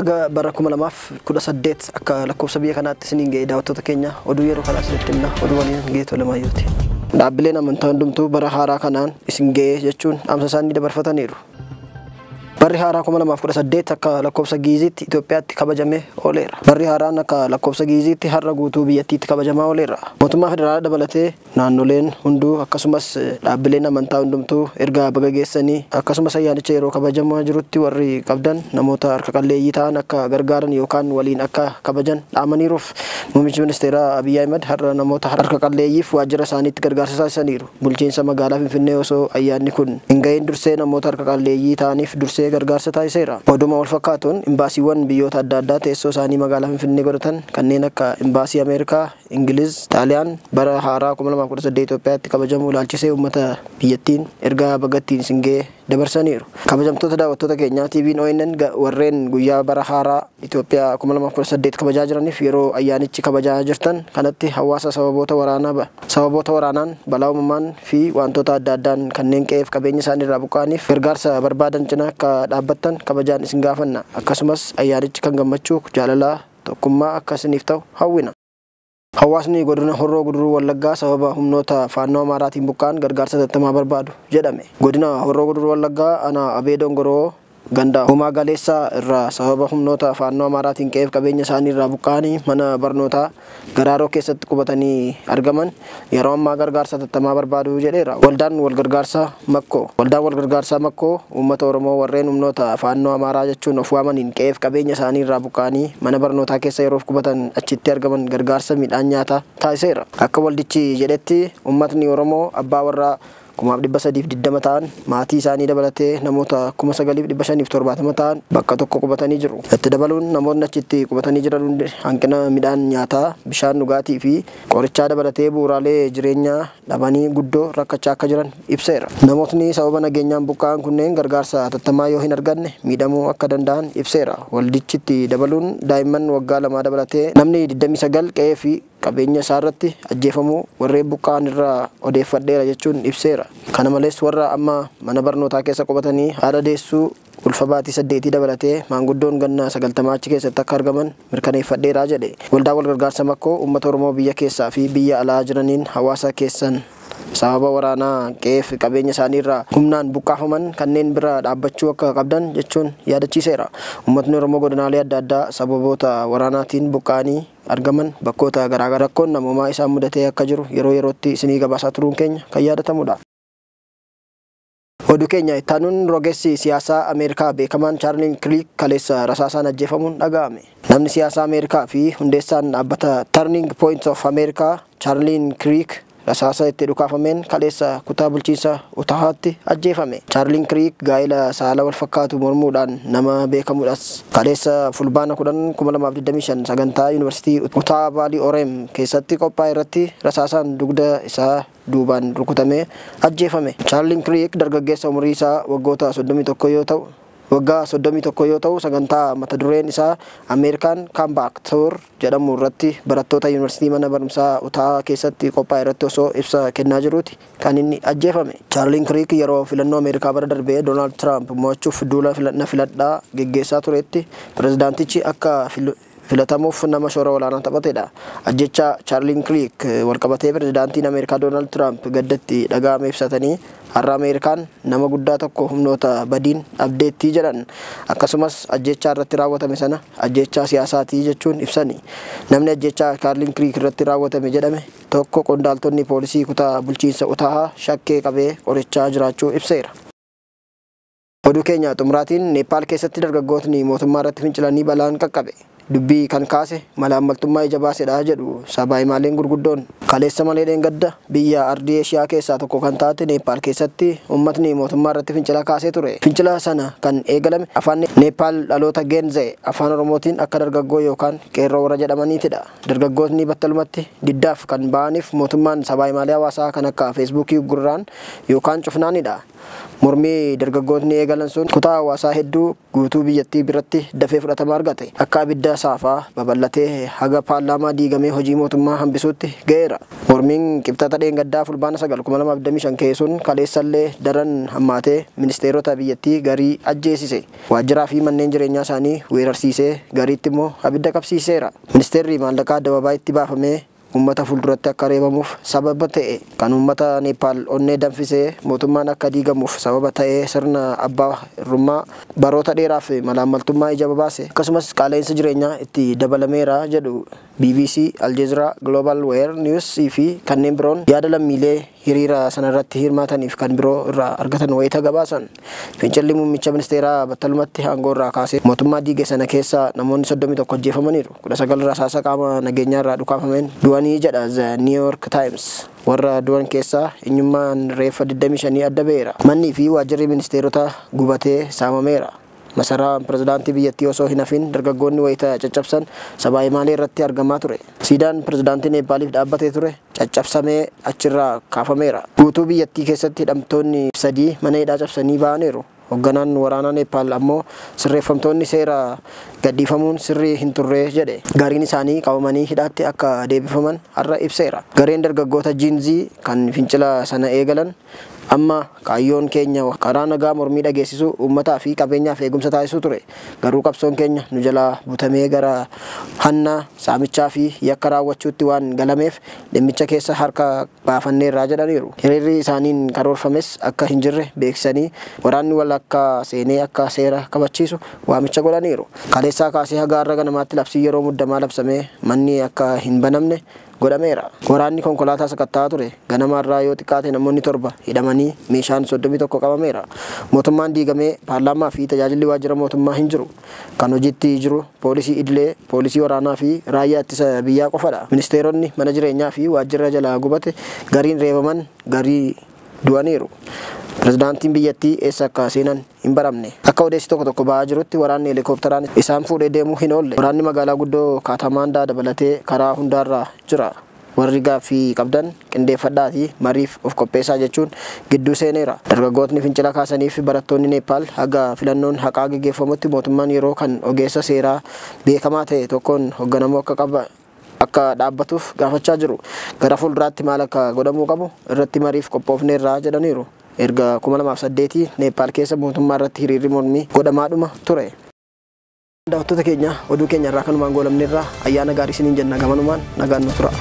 Baga bara 2018 akka lakkoofsa biyya kanaatti isiniin ga'e daawwattoota keenya oduu yeroo kanaa isinitti himna oduu waliin Geetoo Lamaayyuuti. Dhaabbileen amantaa hundumtuu bara haaraa kanaan isin ga'e jechuun dhaamsa isaanii dabarfataniiru. Barri haaraa 2018 akka lakkoofsa Giiziitti Itoophiyaatti kabajamee ooleera. Barri haaraan akka lakkoofsa Giiziitti har'a guutuu biyyattiitti kabajamaa ooleera. Mootummaa federaalaa dabalatee naannoleen hunduu akkasumas dhaabbileen amantaa hundumtuu ergaa baga geessanii akkasumas ayyaanicha yeroo kabajamaa jirutti warri qabdan namoota harka qalleeyyii ta'an akka gargaaran yookaan waliin akka kabajan dhaamaniiruuf. Muummichi ministeeraa Abiyyi Ahimad har'a namoota harka qalleeyyiif waajjira isaaniitti gargaarsa taasisaniiru. Bulchiinsa magaalaa Finfinnee osoo ayyaanni kun hin ga'iin dursee namoota harka qalleeyyii ta'aniif dursee gargaarsa taasiseera. Oduma wal fakkaatuun imbaasiiwwan biyyoota adda addaa teessoo isaanii magaalaa Finfinnee godhatan kanneen akka imbaasii Ameerikaa, Ingiliz, Xaaliyaan bara haaraa 2018 Itoophiyaatti kabajamu ilaalchisee uummata biyyattiin ergaa bagattiin isin ga'e dabarsaniiru. Kabajamtoota daawwattoota keenyaa TV'n ONN warreen guyyaa bara haaraa Itoophiyaa 2018 kabajaa jiraniif yeroo ayyaanichi kabajaa jirtan kanatti hawaasa sababoota waraanaan balaa uumamaan fi wantoota adda addaan kanneen qe'eef qabeenya isaanii irraa buqqa'aniif gargaarsa barbaadan cinaa akka dhaabbattan kabajaan isin gaafanna. Akkasumas ayyaanichi kan gammachuu jaalalaa tokkummaa akka isiniif ta'u hawwina. Hawaasni godina Horroo Guduruu Wallaggaa sababa humnoota faannoo Amaaraatiin buqqa'an gargaarsa hatattamaa barbaadu jedhame. Godina Horroo Guduruu Wallaggaa ana Abee Dongoroo ganda Homaa Galeessaa irraa sababa humnoota faannoo Amaaraatiin qe'eef qabeenya isaanii irraa buqqa'anii mana barnootaa Garaaroo keessatti qubatanii argaman yeroo ammaa gargaarsa hatattamaa barbaadu jedheera. Waldaan walgargaarsaa Makkoo uummata Oromoo warreen humnoota faannoo Amaaraa jechuun of waamaniin qe'eef qabeenya isaanii irraa buqqa'anii mana barnootaa keessa yeroof qubatan achitti argaman gargaarsa midhaan nyaataa taasiseera. Akka waldichi jedhetti uummatni Oromoo abbaa warraa 3,320 ta'an maatii isaanii dabalatee namoota 9,570 ta'an bakka tokko qubatanii jiru. Itti dabaluun namoonni achitti qubatanii jiran hundi hanqina midhaan nyaataa, bishaan dhugaatii fi qorichaa dabalatee bu'uuraalee jireenyaa dhabanii guddoo rakkachaa akka jiran ibseera. Namootni sababa nageenyaan buqqa'an kunneen gargaarsa hatattamaa yoo hin arganne miidhamuu akka danda'an ibseera. Waldichitti dabaluun daa'imman waggaa 2 dabalatee namni 29 qe'ee fi qabeenya isaarratti ajjeefamuu warreen buqqa'an irraa odeeffadheera jechuun ibseera. Kana malees warra amma mana barnootaa keessa qubatanii haadha deessuu ulfa baatii 8 dabalatee maanguddoon ganna 90 achi keessatti akka argaman mirkaneeffadheeraa jedhe. Waldaa walgargaarsa Makkoo uummata Oromoo biyya keessaa fi biyya alaa jiraniin hawaasa keessan sababa waraanaa qe'eef qabeenya isaanii irraa humnaan buqqaafaman kanneen bira dhaabbachuu akka qabdan jechuun yaadachiiseera. Uummatni Oromoo godinaalee adda addaa sababoota waraanaatiin buqqa'anii argaman bakkoota garaagaraa rakkoon namoomaa isaan mudatee akka jiru yeroo yerootti isinii gabaasaa turuun keenya kan yaadatamudha. Oduu keenya ittaanuun rogeessi siyaasaa Ameerikaa beekamaan Chaarliin Kirk kaleessa rasaasaan ajjeefamuun dhaga'ame. Namni siyaasaa Ameerikaa fi hundeessaan dhaabbata Turning Point of America Chaarliin Kirk rasaasa itti dhukaafameen kaleessa kutaa bulchiinsa Utaahaatti ajjeefame. Chaarliin Kirk gaa'ela saala wal fakkaatu mormuudhaan nama beekamudhas. Kaleessa fulbaana 10, 2025 sagantaa Yuunivarsiitii Utaah Vaalii Oreem keessatti qophaa'e irratti rasaasaan dugda isaa duubaan rukutamee ajjeefame. Chaarliin Kirk dargaggeessa umurii isaa waggoota 31 yoo ta'u waggaa 31 yoo ta'u sagantaa mata dureen isaa Ameerikaan Comeback Tour jedhamu irratti barattoota yuunivarsiitii mana barumsaa Utaah keessatti qophaa'e irratti osoo ibsa kennaa jiruuti kan inni ajjeefame. Chaarliin Kirk yeroo filannoo Ameerikaa bara darbee Doonaald Tiraamp mo'achuuf duula filadhaa geggeessaa turetti pirezidaantichi akka filatamuuf nama shoora olaanaa taphatedha. Ajjecha Chaarliin Kirk walqabatee pirezidaantiin Ameerikaa Doonaald Tiraamp gaddatti dhaga'ame ibsatanii har'a Ameerikaan nama guddaa tokko humnoota badiin abdeettii jedhan. Akkasumas ajjechaa irratti raawwatame sana ajjechaa siyaasaatii jechuun ibsani. Namni ajjechaa Chaarliin Kirk irratti raawwatame jedhame tokko qondaaltonni poolisii kutaa bulchiinsa Utaah shakkee qabee qorichaa jiraachuu ibseera. Oduu keenya xumuraatiin Neepaal keessatti dargaggootni mootummaa irratti fincilanii balaan qaqqabe. Dubbii kan kaase malaammaltummaa ija baasedha jedhu sabaayimaaleen gurguddoon. Kaleessa malee dheengadda biyya ardii Eeshiyaa keessaa tokko kan taate Neepaal keessatti uummatni mootummaa irratti fincila kaasee ture. Fincila sana kan eegalame afaan Neepaal dhaloota Geenze afaan Oromootiin akka dargaggoo yookaan qeerroo warra jedhamaniitidha. Dargaggootni battalumatti diddaaf kan ba'aniif mootummaan sabaayimaalee hawaasaa kan akka Feesbuukii gurraan yookaan cufnaanidha. Mormii dargaggootni eegalan sun kutaa hawaasaa hedduu guutuu biyyattii biratti dafee fudhatama argate. Akka abidda saafaa babal'atee haga paarlaamaa diigamee hojii mootummaa hambisuutti ga'eera. Mormiin qibxata dheengaddaa Fulbaana 9 2025 ka'e sun kaleessallee daran hammaatee ministeerota biyyattii garii ajjeesise. Waajjiraa fi manneen jireenyaa isaanii weerarsiisee gariitti immoo abidda qabsiiseera. Ministeerri maallaqaa addababaayitti baafamee uummata fuulduratti akka reebamuuf sababa ta'e kan uummata Neepaal onnee danfisee mootummaan akka diigamuuf sababa ta'ee sirna abbaa irrummaa baroota dheeraaf malaammaltummaa ija babaase akkasumas qaala'insa jireenyaa itti dabalameera jedhu BBC, Al Jazeera, Global Wire News fi kanneen biroon yaada lammiilee hiriira sanarratti hirmaataniif kan biroo irraa argatan wayita gabaasan. Fincilli muummicha ministeeraa battalumatti aangoo irraa kaasee mootummaa diige sana keessa namoonni 31 ajjeefamaniiru. 19 rasaasa qaama nageenyaa irraa dhukaafameen du'anii jedha The New York Times. Warra du'an keessaa eenyummaan reeffa 25 adda ba'eera. Mannii fi waajjirri ministeerota gubatee saamameera. Masaraa pirezidaantii biyyattii osoo hin hafin dargaggoonni wayita caccabsan sabaa himaalee irratti argamaa ture. Siidaan pirezidaantii Neepaaliif dhaabbatee ture caccabsamee achirraa kaafameera. Guutuu biyyattii keessatti hidhamtoonni 3 mana hidhaa cabsanii ba'aniiru. Hoogganaan waraanaa Neepaal ammoo sirreeffamtoonni seera gadhiifamuun sirrii hin turre jedhe. Gariin isaanii qabamanii hidhaatti akka deebifaman har'a ibseera. Gareen dargaggoota Jiinzii kan fincila sana eegalan amma kaayyoon keenya karaa nagaa mormii dhageessisuu uummataa fi qabeenyaaf eegumsa taasisuu ture. Garuu qabsoon keenya nu jalaa butamee gara hanna saamichaa fi yakka raawwachuutti waan galameef dhimmicha keessa harka baafanneerraa jedhaniiru. Hiriirri isaaniin karoorfames akka hin jirre beeksisanii waraanni walakkaa seenee akka seera kabachiisu waamicha godhaniiru. Kaleessaa kaasee haga har'a ganamaatti labsii yeroo muddamaa labsamee manni akka hin banamne godhameera. Waraanni konkolaataa sakatta'aa ture. Ganama irraa yoo xiqqaate namoonni 7 hidhamanii meeshaan 31 qabameera. Mootummaan diigamee paarlaamaa fi tajaajilli waajjira mootummaa hin jiru. Kan hojiitti jiru poolisii idilee, poolisii waraanaa fi raayyaa ittisa biyyaa qofadha. Ministeeronni mana jireenyaa fi waajjira jalaa gubate gariin reebaman garii du'aniiru. Pirezidaantiin biyyattii eessa akka seenan hin baramne. Akka odeessi tokko tokko ba'aa jirutti waraanni helikoophteraan isaan fuudhee deemuu hin oolle. Waraanni magaalaa guddoo Kaatamaandaa dabalatee karaa hundaarra jira. Warri gaaffii qabdan qindeeffadhaatii mariif of qopheessaa jechuun gidduu seeneera. Dargaggootni fincila kaasanii fi barattoonni Neepaal haga filannoon haqaa gaggeeffamutti mootummaan yeroo kan ogeessa seeraa beekamaa ta'e tokkoon hoogganamuu akka dhaabbatuuf gaafachaa jiru. Gara fuulduraatti maal akka godhamuu qabu irratti mariif qophoofneerra jedhaniiru. Erga 2008 Neepaal keessa mootummaa irratti hiriirri mormii godhamaadhuma ture. Daawwattoota keenya oduu keenya irraa kanumaan goolamneerra ayyaana gaarii isiniin jenna gamanumaan nagaan nu tura.